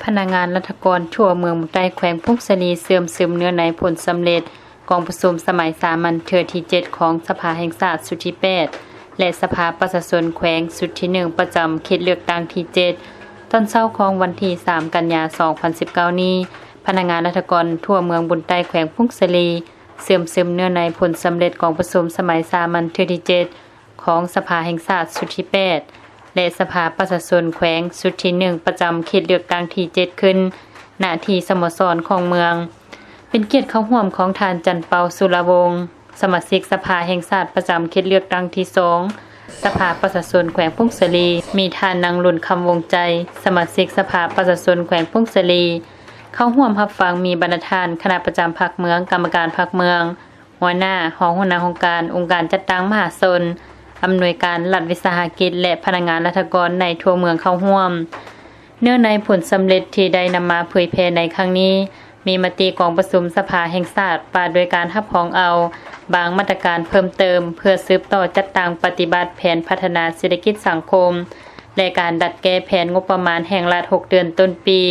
ພະນັກງານລັດຖະກອນທົ່ວເມືອງບຸນໃຕ້ ແຂວງຜົ້ງສາລີ ເຊື່ອມຊຶມເນື້ອໃນຜົນສຳເລັດກອງປະຊຸມສະໄໝສາມັນເທື່ອທີເຈັດ ຂອງສະພາແຫ່ງຊາດຊຸດທີແປດ ແລະ ສະພາປະຊາຊົນແຂວງຊຸດທີໜຶ່ງ ປະຈຳເຂດເລືອກຕັ້ງທີເຈັດ ຕອນເຊົ້າຂອງວັນທີສາມ ກັນຍາ ສອງພັນສິບເກົ້ານີ້, ພະນັກງານລັດຖະກອນທົ່ວເມືອງບຸນໃຕ້ ແຂວງຜົ້ງສາລີ ເຊື່ອມຊຶມເນື້ອໃນຜົນສຳເລັດກອງປະຊຸມສະໄໝສາມັນເທື່ອທີເຈັດ ຂອງສະພາແຫ່ງຊາດຊຸດທີແປດ ແລະ ສະພາປະຊາຊົນແຂວງຊຸດທີໜຶ່ງ ປະຈຳເຂດເລືອກຕັ້ງທີເຈັດ ຂຶ້ນ ນະທີ່ສະໂມສອນຂອງເມືອງ. ເປັນກຽດເຂົ້າຮ່ວມຂອງທ່ານ ຈັນເປົາ ສຸລະວົງ ສະມາຊິກສະພາແຫ່ງຊາດປະຈຳເຂດເລືອກຕັ້ງທີສອງ ສະພາປະຊາຊົນແຂວງຜົ້ງສາລີ, ມີທ່ານ ນາງ ລຸນຄຳ ວົງໃຈ ສະມາຊິກສະພາປະຊາຊົນແຂວງຜົ້ງສາລີ. ເຂົ້າຮ່ວມຮັບຟັງມີບັນດາທ່ານຄະນະປະຈຳພັກເມືອງ, ກຳມະການພັກເມືອງ, ຫົວໜ້າ, ຮອງຫົວໜ້າຫ້ອງການ, ອົງການຈັດຕັ້ງມະຫາຊົນ, ອຳນວຍການລັດວິສາຫະກິດ ແລະ ພະນັກງານລັດຖະກອນໃນທົ່ວເມືອງເຂົ້າຮ່ວມ. ເນື້ອໃນຜົນສຳເລັດທີ່ໄດ້ນຳມາເຜີຍແຜ່ໃນຄັ້ງນີ້ ມີມະຕິກອງປະຊຸມສະພາແຫ່ງຊາດວ່າດ້ວຍການຮັບຮອງເອົາບາງມາດຕະການເພີ່ມເຕີມ ເພື່ອສືບຕໍ່ຈັດຕັ້ງປະຕິບັດແຜນພັດທະນາເສດຖະກິດສັງຄົມ ແລະ ການດັດແກ້ແຜນງົບປະມານແຫ່ງລັດຫົກເດືອນຕົ້ນປີ,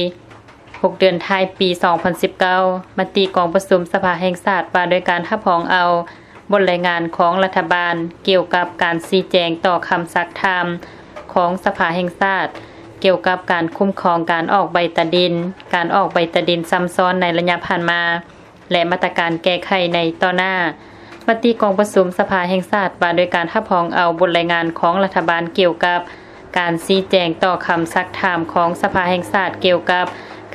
ຫົກເດືອນທ້າຍປີສອງພັນສິບເກົ້າ, ມະຕິກອງປະຊຸມສະພາແຫ່ງຊາດວ່າດ້ວຍການຮັບຮອງເອົາ ບົດລາຍງານຂອງລັດຖະບານກ່ຽວກັບການຊີ້ແຈງຕໍ່ຄຳຊັກຖາມຂອງສະພາແຫ່ງຊາດ ກ່ຽວກັບການຄຸ້ມຄອງການອອກໃບຕາດິນ, ການອອກໃບຕາດິນຊ້ຳຊ້ອນໃນໄລຍະຜ່ານມາ ແລະ ມາດຕະການແກ້ໄຂໃນຕໍ່ໜ້າ. ມະຕິກອງປະຊຸມສະພາແຫ່ງຊາດວ່າດ້ວຍການຮັບຮອງເອົາບົດລາຍງານຂອງລັດຖະບານກ່ຽວກັບການຊີ້ແຈງຕໍ່ຄຳຊັກຖາມຂອງສະພາແຫ່ງຊາດກ່ຽວກັບ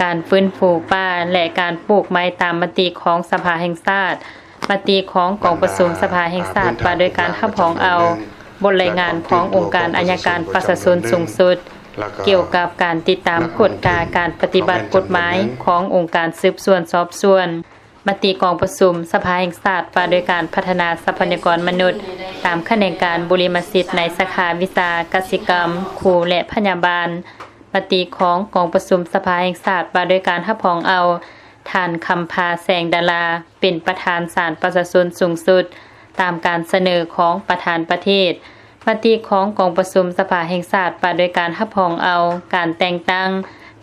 ການຟື້ນຟູປ່າ ແລະ ການປູກໄມ້ຕາມມະຕິຂອງສະພາແຫ່ງຊາດ. ມະຕິຂອງກອງປະຊຸມສະພາແຫ່ງຊາດວ່າດ້ວຍການຮັບຮອງເອົາບົດລາຍງານຂອງອົງການໄອຍະການປະຊາຊົນສູງສຸດ ກ່ຽວກັບການຕິດຕາມກວດກາການປະຕິບັດກົດໝາຍຂອງອົງການສືບສວນສອບສວນ. ມະຕິກອງປະຊຸມສະພາແຫ່ງຊາດວ່າດ້ວຍການພັດທະນາຊັບພະຍາກອນມະນຸດຕາມຂະແໜງການບຸລິມະສິດໃນສາຂາວິຊາກະສິກຳ, ຄູ ແລະ ພະຍາບານ. ມະຕິຂອງກອງປະຊຸມສະພາແຫ່ງຊາດວ່າດ້ວຍການຮັບຮອງເອົາ ທ່ານ ຄຳພາ ແສງດາລາ ເປັນປະທານສານປະຊາຊົນສູງສຸດ ຕາມການສະເໜີຂອງປະທານປະເທດ. ມະຕິຂອງກອງປະຊຸມສະພາແຫ່ງຊາດວ່າດ້ວຍການຮັບຮອງເອົາການແຕ່ງຕັ້ງ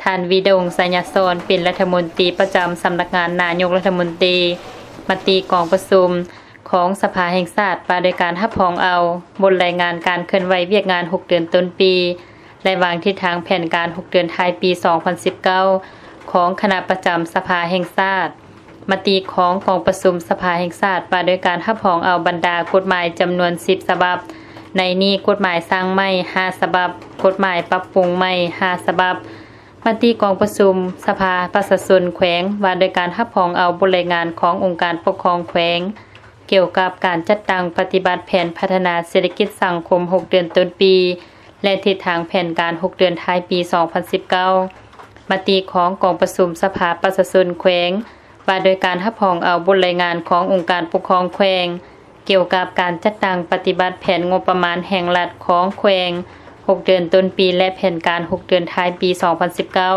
ທ່ານ ວິດົງ ໄຊຍະສອນ ເປັນລັດຖະມົນຕີປະຈຳສຳນັກງານນາຍົກລັດຖະມົນຕີ. ມະຕິກອງປະຊຸມຂອງສະພາແຫ່ງຊາດວ່າດ້ວຍການຮັບຮອງເອົາບົດລາຍງານການເຄື່ອນໄຫວວຽກງານຫົກເດືອນຕົ້ນປີ ແລະ ວາງທິດທາງແຜນການຫົກເດືອນທ້າຍປີສອງພັນສິບເກົ້າ ຂອງຄະນະປະຈຳສະພາແຫ່ງຊາດ. ມະຕິຂອງກອງປະຊຸມສະພາແຫ່ງຊາດວ່າດ້ວຍການຮັບຮອງເອົາບັນດາກົດໝາຍຈຳນວນສິບສະບັບ, ໃນນີ້ກົດໝາຍສ້າງໃໝ່ຫ້າສະບັບ, ກົດໝາຍປັບປຸງໃໝ່ຫ້າສະບັບ. ມະຕິກອງປະຊຸມສະພາປະຊາຊົນແຂວງວ່າດ້ວຍການຮັບຮອງເອົາບົດລາຍງານຂອງອົງການປົກຄອງແຂວງ ກ່ຽວກັບການຈັດຕັ້ງປະຕິບັດແຜນພັດທະນາເສດຖະກິດສັງຄົມຫົກເດືອນຕົ້ນປີ ແລະ ທິດທາງແຜນການຫົກເດືອນທ້າຍປີສອງພັນສິບເກົ້າ. ມະຕິຂອງກອງປະຊຸມສະພາປະຊາຊົນແຂວງ ວ່າໂດຍການຮັບຮອງເອົາບົດລາຍງານຂອງອົງການປົກຄອງແຂວງ ກ່ຽວກັບການຈັດຕັ້ງປະຕິບັດແຜນງົບປະມານແຫ່ງລັດຂອງແຂວງຫົກເດືອນຕົ້ນປີ ແລະ ແຜນການຫົກເດືອນທ້າຍປີສອງພັນສິບເກົ້າ.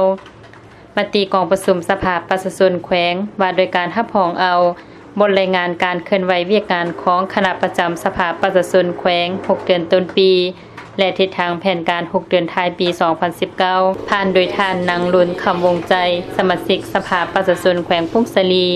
ມະຕິກອງປະຊຸມສະພາປະຊາຊົນແຂວງ ວ່າໂດຍການຮັບຮອງເອົາບົດລາຍງານການເຄື່ອນໄຫວວຽກງານຂອງຄະນະປະຈຳສະພາປະຊາຊົນແຂວງຫົກເດືອນຕົ້ນປີ ແລະ ທິດທາງແຜນການຫົກເດືອນທ້າຍປີສອງພັນສິບເກົ້າ ຜ່ານໂດຍທ່ານ ນາງ ລຸນ ຄຳວົງໃຈ ສະມາຊິກສະພາປະຊາຊົນແຂວງຜົ້ງສາລີ.